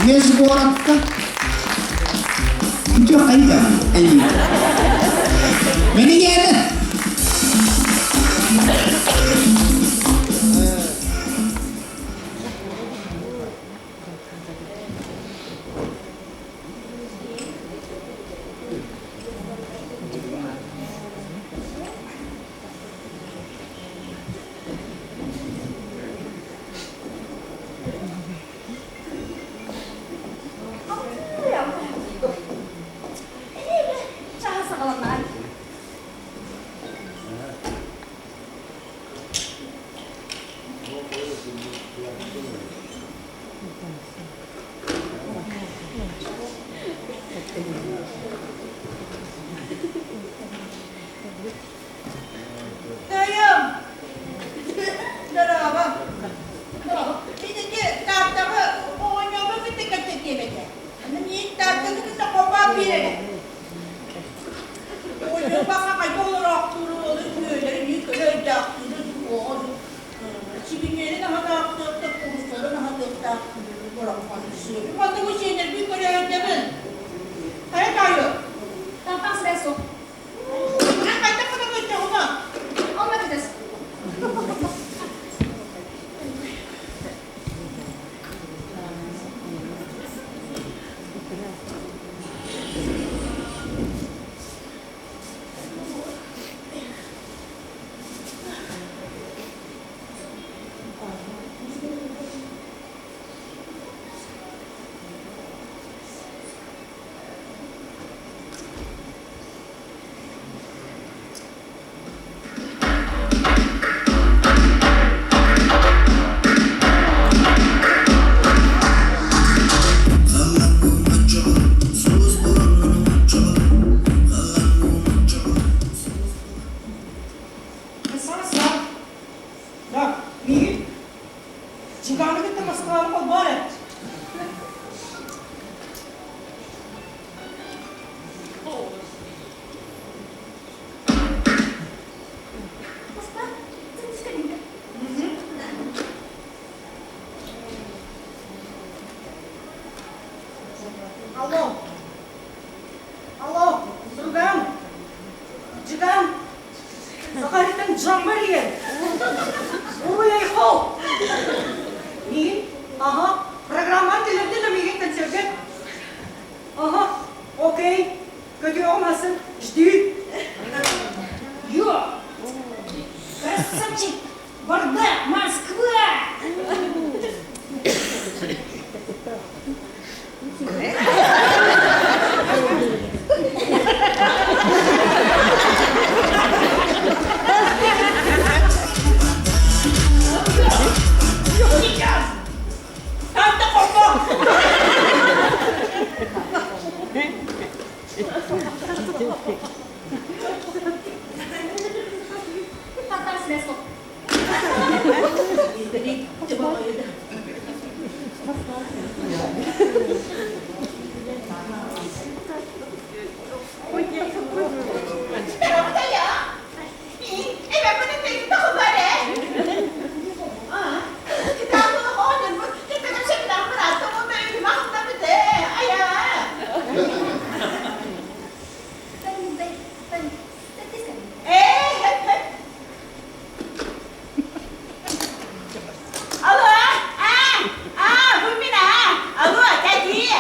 Межгородка. Үтүө хайда эйиит. Мэнигиэдэ! Чаһы саҕаланнаҕай. Тайым! Дорообо! Итити Тааттаҕа оҕонньорго кытта кэпсэтиэм этэ. Аны миин Тааттаны кытта холбоон биэрэрэ. Оҕонньор баха хайдах олороохтуурун, ол үһүөлэрин миин көрө өйдөөхтүүрүн, уоҕун сибинньэлин аһатаахтыахтаах, курустарын аһатыахтаах бороххонсуо. Маннык сиэннэрбин көрө өйдөбүн. Хайа таайы? Тампаҥ сибээс суох. Хайдах гына көрдөҕүнэ? Онно кэтэс. Да, миигин Чыгааны кытта Москваны холбоор ээ. Москва, ты Алло. Алло, Сурган. Жиган. Сахариттан дьаммар иһэр. Уруй айхал. Миигин, ага, программаҕа кэлэрдэ да миигин концергэ. Ага, окей, көтүөҕүм асын, жди. Йо! Красавчик! Бардак, Москва! Сейчас! Таатта холбоо! Татар сибээс суох. Алло, а, а, бу мин, а, алло, дяди,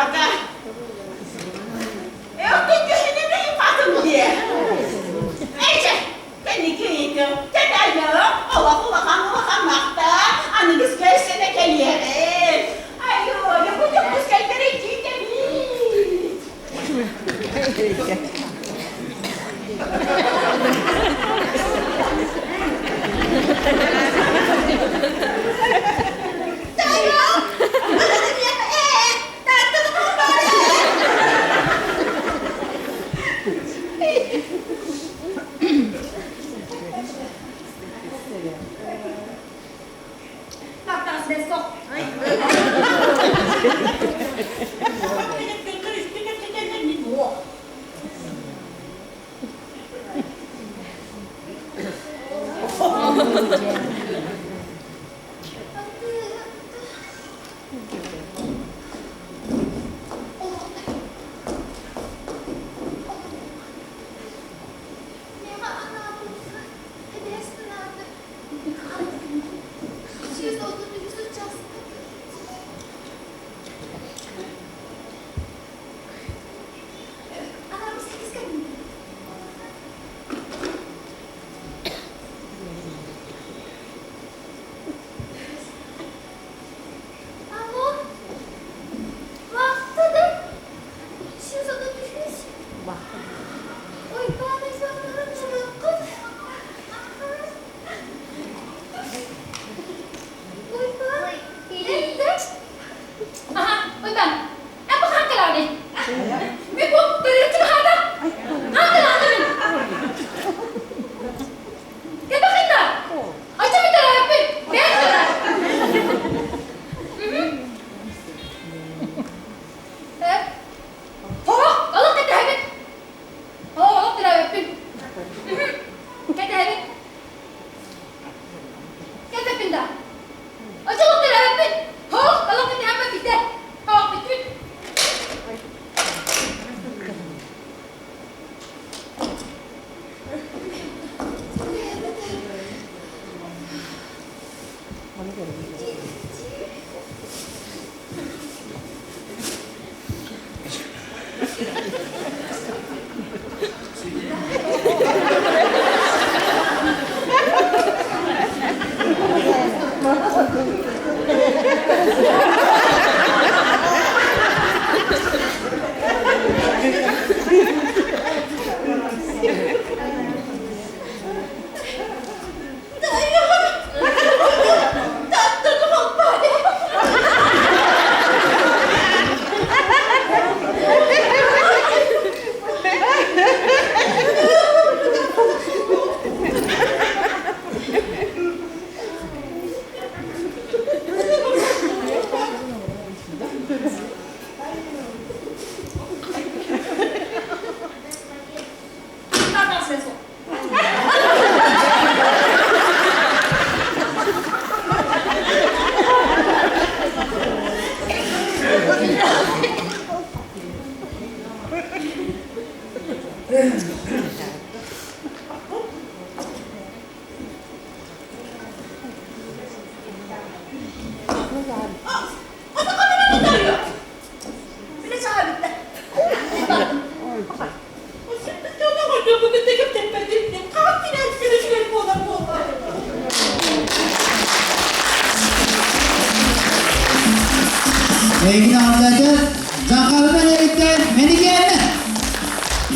Пока. Э, Кэнники ыйытым, кэтэллэҕим, олох улахан улахан махтаа, аныгыс көрсөнө кэлиэҕим. Айоо, бу дьокуускайдары киитэбит. Миэхэ анаабыкка эбээстэнааты 133 учаастак. Анаабыс кискэбин. Алло, Вахтада 133. Уйбаан Уйбаан Уйбаан, эттэ. Аха, Уйбаан, эн бу хаан кэлэҕиний? Мин бу төрүччү хаата. Хаан кэлэҕинибин. Кэтэхинна. Ача бүтэрээппин. Бэйэҥ көрөр. Э, Хоһо, олох кэтэһэбин. Олох төрөөбөппүн. Кэтэһэбин. Кэтэппин да. Очолох төрөөбөппүн. Хоох, олох кэтэһэммэ бүтэ. Хоох бүттүбүт.